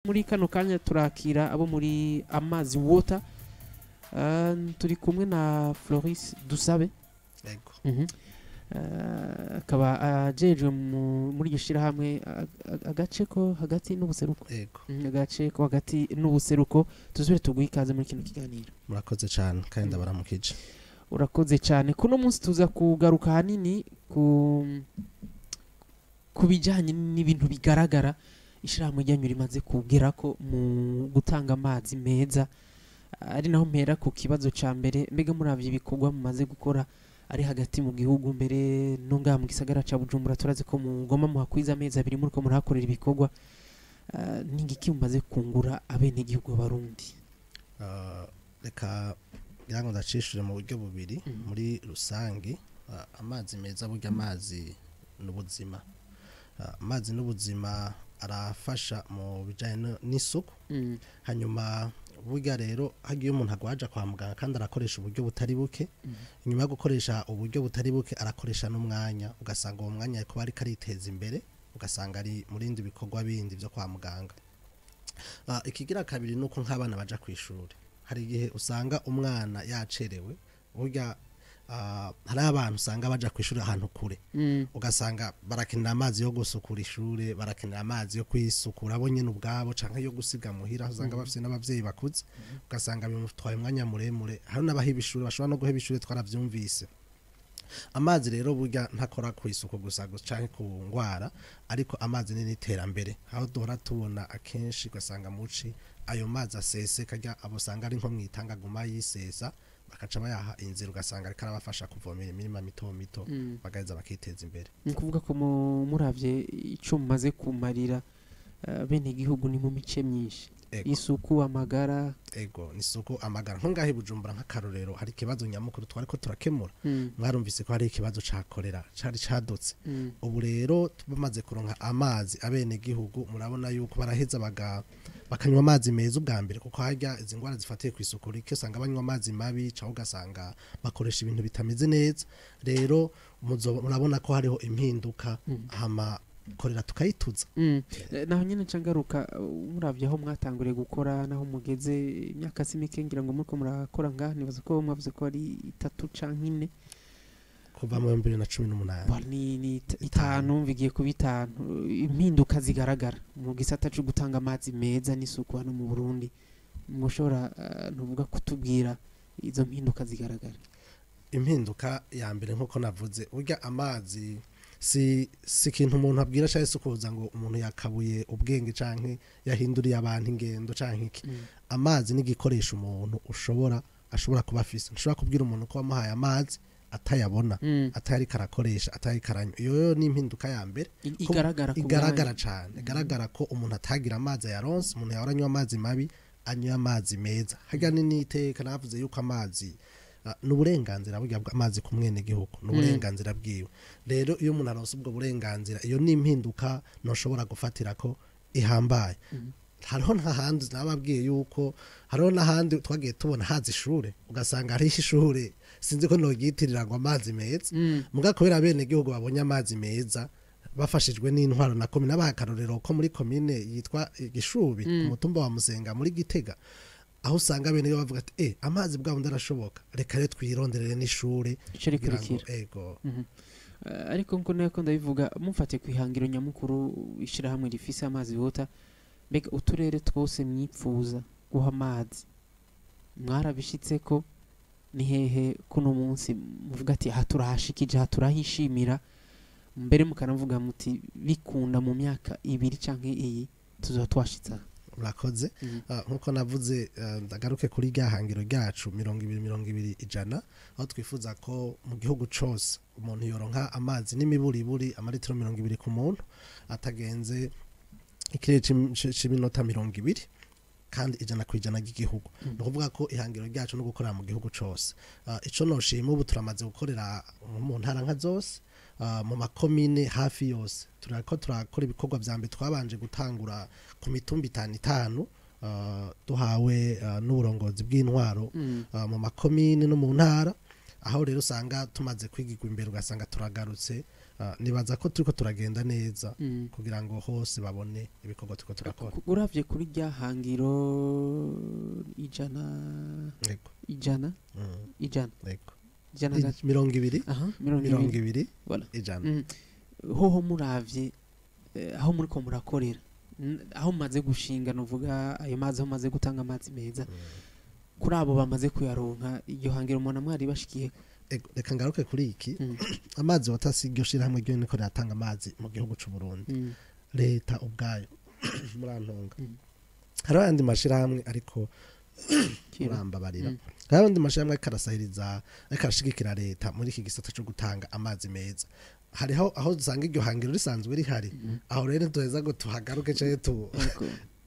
Muri kano kanya turakira abo muri Amazi Water. Turi kumwe na Floris Dusabe. Yego. Akaba ajejwe muri iryo shirahamwe agace ko hagati n'ubuseruko. Yego. Agace ko hagati n'ubuseruko. Tuzubire tuguhe ikaze muri kino kiganiro. Murakoze cyane kandi ndabaramukije. Urakoze cyane. Kuno munsi tuza kugaruka hanini ku bijyanye n'ibintu bigaragara ishirahamwe ryanyu rimaze kugera ko mu gutanga amazi meza, ari naho mpera ku kibazo ca mbere: mbega muravye ibikorwa mumaze gukora ari hagati mu gihugu, mbere no ngaha mu gisagara ca Bujumbura, turazi ko mugoma muhakwiza amezi 2 muriko murahakorera ibikorwa, ni igiki mumaze kungura abenegihugu b'Abarundi? Reka ngira ngo ndacishije mu buryo bubiri. Muri rusangi, amazi meza, burya amazi n'ubuzima. Amazi n'ubuzima, arafasha mu bijyanye n'isuku. Hanyuma burya rero hagiye umuntu agwaja kwa muganga kandi arakoresha uburyo butari buke. Inyuma yo gukoresha uburyo butari buke, arakoresha n'umwanya, ugasanga uwo mwanya kuba ariko ariteza imbere, ugasanga ari mu bindi bikorwa bindi byo kwa muganga. Ikigira kabiri ni uko nk'abana baja ku ishuri, hari igihe usanga umwana yacerewe. Burya hari abantu usanga baja ku ishuri ahantu kure, ugasanga barakenera amazi yo gusukura ishure, barakenera amazi yo kwisukura bo nyene ubwabo, canke yo gusiga muhira, aho usanga bafise n'abavyeyi bakuze, ugasanga bimutwaye umwanya muremure. Hari n'abaheba ishure, bashobora no guheba ishure, twaravyumvise. Amazi rero burya ntakora ku isuku gusa gusa canke ku ngwara, ariko amazi ni n'iterambere, aho duhora tubona akenshi ugasanga muci ayo mazi aseseka, arya abo usanga ari nko mwitanga aguma yisesa, bakaca bayaha inzira, ugasanga ariko arabafasha kuvomera imirima mito mito, bagaheza bakiteza imbere. Ni ukuvuga ko muravye ico mumaze kumarira bene igihugu ni mu mice myinshi: isuku, amagara. Ego, ni isuku, amagara. Nko ngaho i Bujumbura, nk'akarorero, hari ikibazo nyamukuru twariko turakemura. Mwarumvise ko hari ikibazo ca korera cari cadutse. Ubu rero bamaze kuronka amazi, abenegihugu murabona yuko baraheza bakanywa amazi meza ubwa mbere, kuko harya izi ngwara zifatiye ku isuku rike usanga banywa amazi mabi, cyangwa ugasanga bakoresha ibintu bitameze neza. Rero murabona ko hariho impinduka, hama korera tukayituza. Naho nyene nca ngaruka, muravye aho mwatanguriye gukora naho mugeze, imyaka si mike ngira ngo muriko murakora ngaha, nibaza ko mwavuze ko ari 3 canke 4. Kuva mu 2018. Ba, ni 5, bigiye kuba 5. Impinduka zigaragara mu gisata co gutanga amazi meza n'isuku hano mu Burundi, mushobora ntuvuga kutubwira izo mpinduka zigaragara? Impinduka ya mbere, nkuko navuze, burya amazi si ikintu umuntu abwira cyangwa se ukuza ngo umuntu yakabuye ubwenge canke yahinduriye abantu ingendo canke iki. Amazi ni igikoresho umuntu ashobora kuba afise. Ntushobora kubwira umuntu ko wamuhaye amazi atayabona, atayariko arakoresha, atayariko aranywa. Iyo yo ni impinduka ya mbere igaragara ku igaragara mwanya. cane, igaragara ko umuntu atagira amazi yaronse, umuntu yahora anywa amazi mabi anywa amazi meza. Harya ni n'iteka navuze yuko amazi ni uburenganzira, burya amazi ku mwene gihugu ni uburenganzira bwiwe. Rero iyo umuntu aronse ubwo burenganzira, iyo ni impinduka ntushobora gufatira ko ihambaye. Hariho n'ahandi nababwiye yuko hariho n'ahandi twagiye tubona haza ishure, ugasanga hariho ishure, sinzi ko nogyitirira ngo amazi meza, muga kubera bene gihugu babonye amazi meza bafashijwe n'intwaro na komine. Abaha akarorero ko muri komine yitwa Gishubi, ku mutumba wa Musenga muri Gitega, aho usanga bene bavuga ati: "Amazi bwa bundi arashoboka, reka rero twironderere n'ishure." Ico kugira ngo rikurikira. Ego. Ariko nkuko nako ndabivuga, mufate ku ihangiro nyamukuru ishirahamwe rifise Amazi Water, mbega uturere twose mwipfuza guha amazi mwarabishitseko? Ni hehe kuno munsi muvuga ati: "Aha turahashikije, aha turahishimira," mbere mukanavuga muti: "Bikunda mu myaka 2 canke iyi tuzoba twashitse aha"? Murakoze. Nkuko navuze, ndagaruke kuri rya hangiro ryacu 20 20 100, aho twifuza ko mu gihugu cose umuntu yoronka amazi n'imiburiburi amaritiro 20 ku muntu, atagenze ikirere c'iminota 20, kandi 100% ry'igihugu. Ni ukuvuga ko ihangiro ryacu no gukorera mu gihugu cose. Ico noshima, ubu turamaze gukorera mu ntara nka zose, mu makomine hafi yose. Turako turakora ibikorwa vya mbere, twabanje gutangura ku mitumba itanu itanu, duhawe n'uburongozi bw'intwaro mu makomine no mu ntara, aho rero usanga tumaze kwigirwa imbere, ugasanga turagarutse. Nibaza ko turiko turagenda neza kugira ngo hose babone ibikorwa turiko turakora. Uravye kuri rya hangiro 100, Yego. 100, 100, Yego. 100 20, aha, mirongo mirongo ibiri ibiri Voilà. 100. Hoho muravye aho muriko murakorera, aho mumaze gushinga, nuvuga ayo mazi, aho mumaze gutanga amazi meza kuri abo bamaze kuyaronka, iryo hangiro mubona mwari bashikiyeko? Ego, reka ngaruke kuri iki. Amazi Water si iryo shirahamwe ryo niko riratanga amazi mu gihugu c'u Burundi. Leta ubwayo, murantunga, hariho ayandi mashirahamwe ariko Kira. murambabarira, hariho ayandi mashirahamwe ariko arasahiriza, ariko arashigikira leta muri iki gisata co gutanga amazi meza. Hariho aho usanga iryo hangiro risanzwe rihari. Aho rero ntiduheza ngo tuhagaruke canke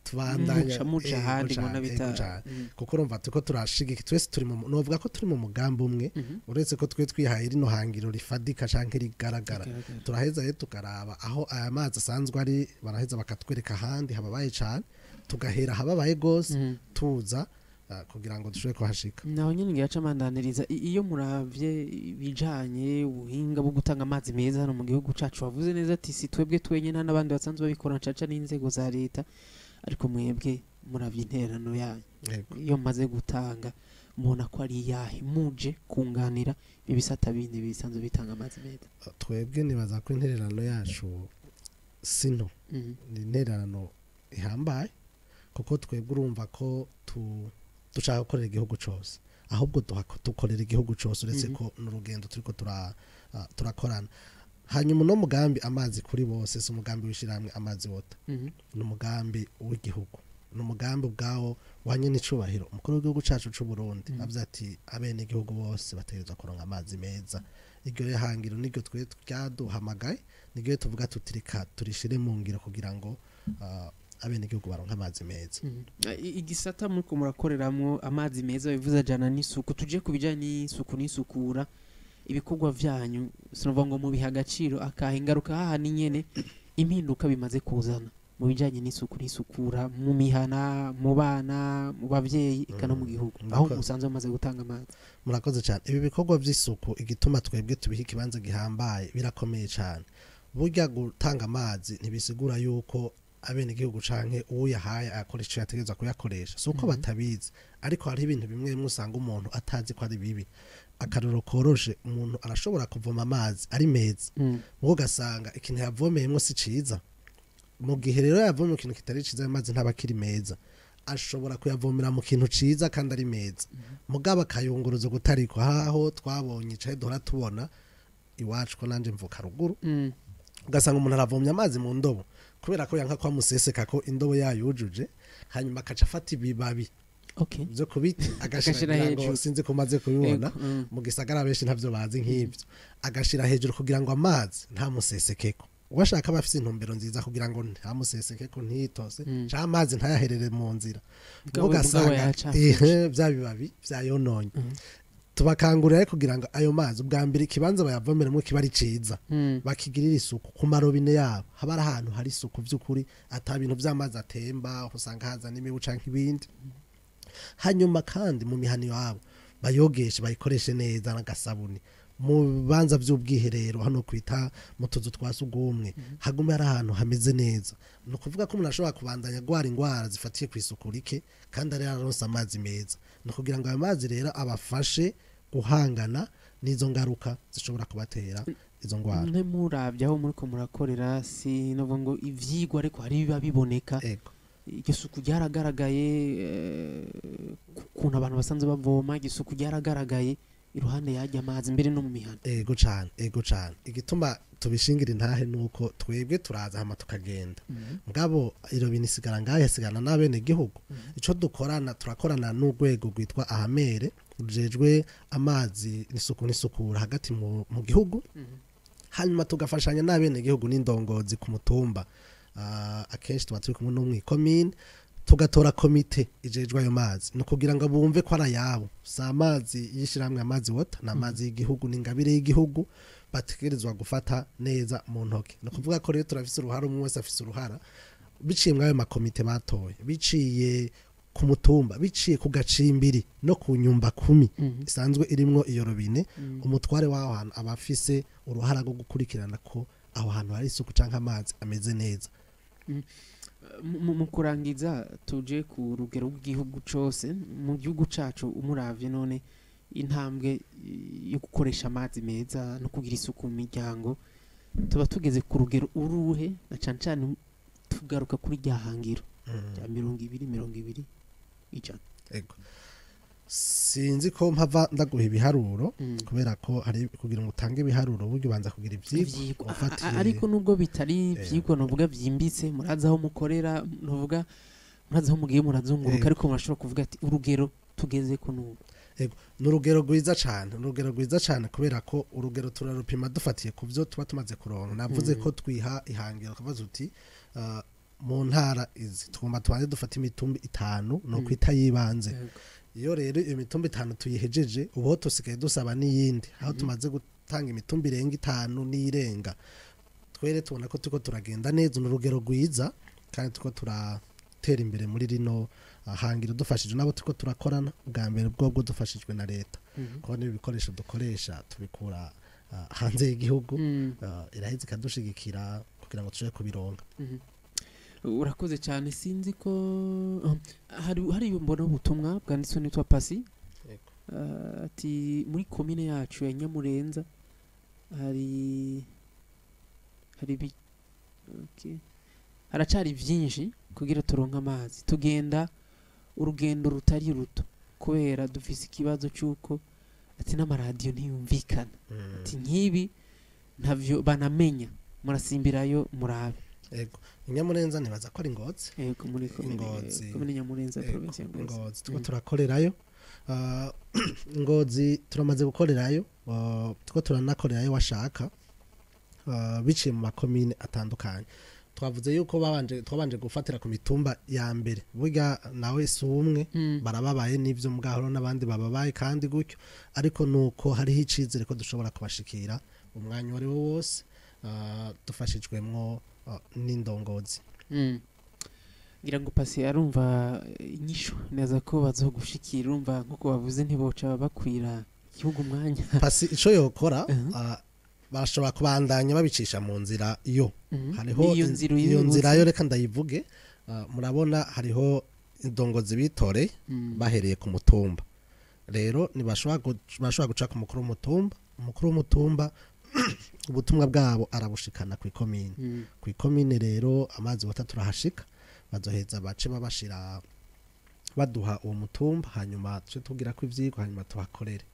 tubandanya Muca ahandi ego mbona cane, bita ego cane. Kuko urumva turiko turashigika twese, turi mu, novuga ko turi mu mugambi umwe, uretse ko twe twihaye rino hangiro rifadika canke rigaragara. Rigaragara. Turaheza rero tukaraba aho aya mazi asanzwe ari, baraheza bakatwereka ahandi hababaye cane, tugahera ahababaye gose, tuza kugira ngo dushobore kuhashika. Naho nyene ngira camandaniriza, iyo muravye ibijanye ubuhinga bwo gutanga amazi meza hano mu gihugu cacu, wavuze neza ati si twebwe twenyene, nta n'abandi basanzwe babikora caca n'inzego za leta, ariko mwebwe muravye intererano yanyu, iyo mumaze gutanga, mubona ko ari iyahe muje kunganira ibisata bindi bisanzwe bitanga amazi meza? Twebwe nibaza ko intererano yacu si nto. Ni intererano ihambaye, kuko twebwe urumva ko dushaka gukorera igihugu cose, ahubwo dukorera igihugu cose, uretse ko n'urugendo turiko turakorana. Hanyuma uno mugambi Amazi kuri Bose si umugambi w'ishirahamwe Amazi Water, ni umugambi w'igihugu, ni umugambi ubwawo wa nyen'icubahiro umukuru w'igihugu cacu c'u Burundi. Avuze ati abene igihugu bose bategerezwa kuronka amazi meza. Iryo hangiro niryo twe ryaduhamagaye, niryo tuvuga tuti reka turishire mu ngiro kugira ngo abene igihugu baronke amazi meza. Igisata muriko murakoreramwo amazi meza bivuze ajana n'isuku. Tuje ku bijanye n'isuku n'isukura, ibikorwa vyanyu sinovuga ngo mubiha agaciro akahe? Ingaruka haha ni nyene impinduka bimaze kuzana mu bijanye n'isuku n'isukura mu mihana, mu bana, mu bavyeyi, eka no mu gihugu aho musanzwe mumaze gutanga amazi? Murakoze cyane. Ibi bikorwa by'isuku, igituma twebwe tubiha ikibanza gihambaye, birakomeye cyane. Burya gutanga amazi ntibisigura yuko abenegihugu canke uwuyahaye ayakoresha ico yategerezwa kuyakoresha. Si uko batabizi, ariko hariho ibintu bimwe bimwe usanga umuntu atazi ko ari bibi. Akarorero koroshe, umuntu arashobora kuvoma amazi ari meza, mugo ugasanga ikintu yavomeyemwo si ciza. Mu gihe rero yavomye ikintu kitari ciza, ayo mazi ntaba akiri meza. Ashobora kuyavomera mu kintu ciza kandi ari meza, mugabo akayunguruza gutariko. Haho twabonye icaye, duhora tubona iwacu, ko nanje mvuka ruguru, ugasanga umuntu aravomye amazi mu ndobo kubera ko yanka kwamuseseka ko indobo yayujuje, hanyuma akaca afata ibibabi byo ku biti agashira Agashira kugira ngo hejuru. Sinzi ko umaze kubibona. Ego, Mu gisagara benshi ntavyo bazi nk'ivyo. Agashira hejuru kugira ngo amazi ntamusesekeko. Uwashaka aba afise intumbero nziza kugira ngo ntamusesekeko, ntitose, canke amazi ntayaherere mu nzira. Mugabo ugasanga yacafuje. Vya bibabi vyayononye. Tubakangurira kugira ngo ayo mazi, ubwa mbere ikibanza bayavomeramo kiba ari ciza, bakigirira isuku. Ku marobine yabo haba ari ahantu hari isuku by'ukuri, ata bintu by'amazi atemba, aho usanga haza n'imibu canke ibindi. Hanyuma kandi mu mihana iwabo bayogeshe, bayikoreshe neza n'agasabuni. Mu bibanza by'ubwiherero, hano kwita mu tuzu twa sugumwe, hagume ari ahantu hameze neza. Ni ukuvuga ko umuntu ashobora kubandanya agwara ingwara zifatiye ku isuku rike kandi ari aronse amazi meza. Ni ukugira ngo ayo mazi rero abafashe guhangana n'izo ngaruka zishobora kubatera izo ngwara. Ntimuravye aho muriko murakorera, sinovuga ngo ivyigwa, ariko hari biba biboneka. Iryo suku ryaragaragaye, ukuntu abantu basanzwe bavoma, iryo suku ryaragaragaye iruhande y'ajya amazi, mbere no mu mihana? Ego cane, ego cane. Igituma tubishingira intahe nuko twebwe turaza hama tukagenda, mugabo irobine isigara ngaho, isigana n'abene gihugu. Ico dukorana, turakorana n'urwego rwitwa ahamere, rujejwe amazi n'isuku n'isukura hagati mu gihugu, hanyuma tugafashanya n'abene gihugu n'indongozi ku mutumba. Akenshi tuba turi kumwe no mw'ikomine, tugatora komite ijejwe ayo mazi. Ni ukugira ngo bumve ko ari ayabo, si amazi y'ishirahamwe Amazi Water, ni amazi y'igihugu, ni ingabire y'igihugu bategerezwa gufata neza mu ntoke. Ni ukuvuga ko rero turafise uruhara, umwe wese afise uruhara, biciye muri ayo makomite batoye, biciye Ku mutumba, biciye ku gacimbiri no ku nyumba kumi isanzwe irimwo iyo robine, umutware w'aho hantu aba afise uruhara rwo gukurikirana ko aho hantu hari isuku canke amazi ameze neza. Mu kurangiza, tuje ku rugero rw'igihugu cose. Mu gihugu cacu, umuravye none intambwe yo gukoresha amazi meza no kugira isuku mu miryango, tuba tugeze ku rugero uruhe, na cane cane tugaruka kuri rya hangiro rya 20 20 100? Ego. Sinzi ko mpava ndaguha ibiharuro, kubera ko hari kugira ngo utange ibiharuro buryo ubanza kugira ivyigwa Ivyigwa. ufatiye. Ariko nubwo bitari ivyigwa novuga vyimbitse, murazi aho mukorera, novuga murazi aho mugiye murazunguruka, ariko murashobora kuvuga ati urugero tugeze ko nubu. Ego, ni urugero rwiza cyane, ni urugero rwiza cyane, kubera ko urugero turarupima dufatiye ku byo tuba tumaze kuronka. Navuze ko twiha ihangiro, tukavuga uti mu ntara izi tugomba tubanze dufate imitumba 5, ni ukwita yibanze. Iyo rero iyo mitumba 5 tuyihejeje, ubu tusigaye dusaba n'iyindi. Aho tumaze gutanga imitumba irenga 5 n'irenga, twere tubona ko turiko turagenda neza. Ni urugero rwiza kandi turiko turatera imbere muri rino hangiro, dufashijwe nabo turiko turakorana. Bwa mbere bwobwo dufashijwe na leta, kuko n'ibi bikoresho dukoresha tubikura hanze y'igihugu, iraheza ikadushigikira kugira ngo dushobore kubironka. Urakoze cyane. Sinzi ko hari mbona ubutumwa bwanditswe n'uwitwa Pasi. Yego. Ati muri komine yacu ya Nyamurenza hari okay, haracari vyinshi kugira turonke amazi. Tugenda urugendo rutari ruto kubera dufise ikibazo c'uko ati n'amaradiyo ntiyumvikana, ati nk'ibi ntavyo banamenya, murasimbirayo murabe. Ego, Inyamurenza nibaza ko ari Ngozi. Yego, muri komine Ngozi. Komine Nyamurenza, Ego, provinsi ya Ngozi. Ngozi tuko turakorerayo. Ngozi turamaze gukorerayo, tuko turanakorerayo washaka, biciye mu makomine atandukanye. Twavuze yuko babanje twabanje gufatira ku mitumba ya mbere. Burya nawe si umwe, barababaye n'ivyo mugahoro n'abandi bababaye kandi gutyo, ariko nuko hariho icizere ko dushobora kubashikira umwanya uwo ari wo wose, dufashijwemwo n'indongozi. Ngira ngo Pasi arumva inyishu neza ko bazogushikira. Urumva nkuko bavuze, ntiboca bakwira igihugu umwanya. Pasi ico yokora, bashobora kubandanya babicisha mu nzira yo hariho Iyo nzira iyo uyibutse. nzira yo reka ndayivuge. Murabona hariho indongozi bitoreye bahereye ku mutumba. Rero ntibashobora bashobora guca ku mukuru w'umutumba. Umukuru w'umutumba ubutumwa bwabo arabushikana ku ikomine. Ku ikomine rero amazi bata turahashika, bazoheza bace babashira baduha uwo mutumba, hanyuma tuce tubwira ko ivyigwa, hanyuma tuhakorere.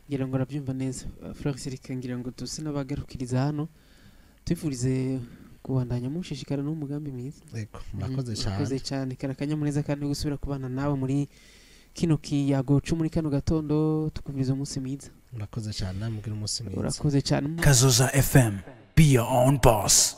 Ngira ngo arabyumva neza. Florence, reka ngira ngo tuse n'abagarukiriza hano, twifurize kubandanya mushishikara n'umugambi mwiza. Ego, murakoze cyane. Murakoze cyane. Kara akanyamuneza kandi gusubira kubana nawe muri kino kiyago co muri kano gatondo. Tukuviriza umunsi mwiza. Murakoze cyane, namubwira umunsi mwiza. Urakoze cyane. Kazoza FM. Be your own boss.